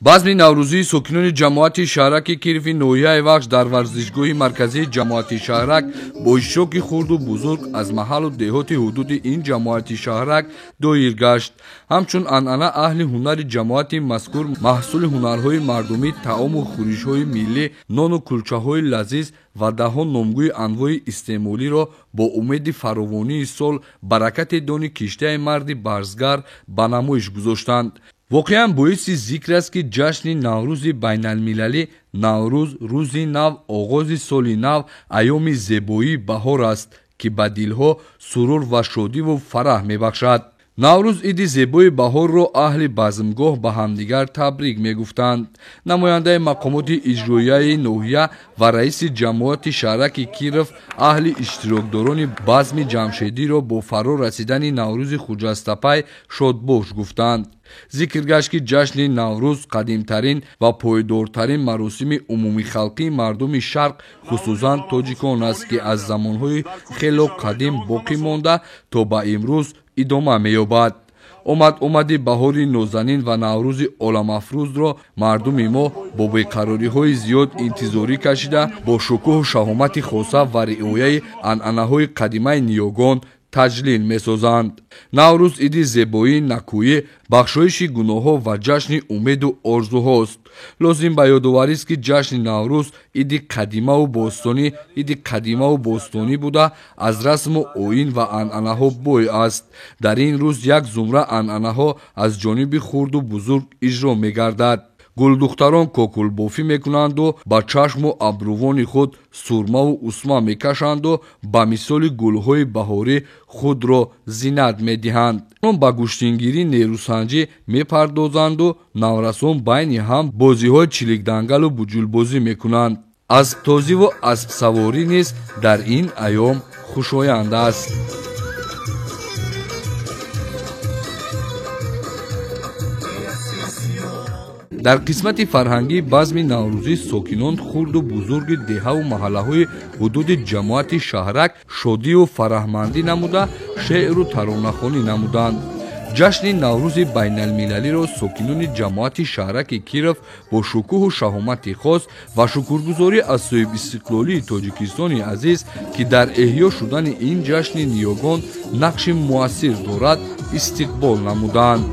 Базми наврӯзии сокинони ҷамоати шаҳраки Кирови ноҳияи Вахш дар варзишгоҳи марказии ҷамоати шаҳрак бо иштироки хурду бузург аз маҳаллу деҳоти ҳудуди ин ҷамоати шаҳрак доир гашт. Ҳамчун анъана аҳли ҳунари ҷамоати мазкур маҳсули ҳунарҳои мардумӣ, таому хӯришҳои миллӣ, нону кулчаҳои лазиз ва даҳо номгӯи анвои истеъмолиро бо умеди фаровонии сол, баракати дони киштаи марди барзгар ба намоиш гузоштанд. Воқеан боиси зикр аст, ки ҷашни Наврӯзи байналмилалӣ Наврӯз, рӯзи нав, оғози соли нав, айёми зебоии баҳор аст, ки ба дилҳо сурур ва шодиву фараҳ мебахшад. Наврӯз иди зебои баҳорро аҳли базмгоҳ ба ҳамдигар табрик мегуфтанд. Намояндаи мақомоти иҷроияи ноҳия ва раиси ҷамоати шаҳраки Киров аҳли иштирокдорони базми ҷамшедиро бо фаро расидани Наврӯзи хуҷастапай шодбош гуфтанд. Зикр гашт, ки ҷашни Наврӯз қадимтарин ва пойдортарин маросими умумихалқии мардуми Шарқ, хусусан тоҷикон аст, ки аз замонҳои хело қадим боқӣ монда то ба имрӯз идома меёбад. Омад омади баҳори нозанин ва Наврӯзи оламафрӯзро мардуми мо бо беқарориҳои зиёд интизорӣ кашида, бо шукӯҳу шаҳомати хоса ва риояи анъанаҳои қадимаи ниёгон таҷлил месозанд. Наврӯз иди зебоӣ, накӯӣ, бахшоиши гуноҳҳо ва ҷашни умеду орзуҳост. Лозим ба ёдоварист, ки ҷашни Наврӯз иди қадимаву бостонӣ буда, аз расму оин ва анъанаҳо бой аст. Дар ин рӯз як зумра анъанаҳо аз ҷониби хурду бузург иҷро мегардад. Гулдухтарон кокулбофӣ мекунанду ба чашму абрувони худ сурмаву усма мекашанду ба мисоли гулҳои баҳорӣ худро зинат медиҳанд. Ба гӯштингирӣ, нерӯсанҷӣ мепардозанду наврасон байни ҳам бозиҳои чиликдангалу буҷулбозӣ мекунанд. Асптозиву аспсаворӣ низ дар ин айём хушоянд аст. Дар қисмати фарҳангии базми наврӯзӣ сокинон, хурду бузурги деҳаву маҳаллаҳои ҳудуди ҷамоати шаҳрак шодию фараҳмандӣ намуда, шеъру таронахонӣ намуданд. Ҷашни Наврӯзи байналмилалиро сокинони ҷамоати шаҳраки Киров бо шукӯҳу шаҳомати хос ва шукргузорӣ аз соҳибистиқлолии Тоҷикистони азиз, ки дар эҳё шудани ин ҷашни ниёгон нақши муассир дорад, истиқбол намуданд.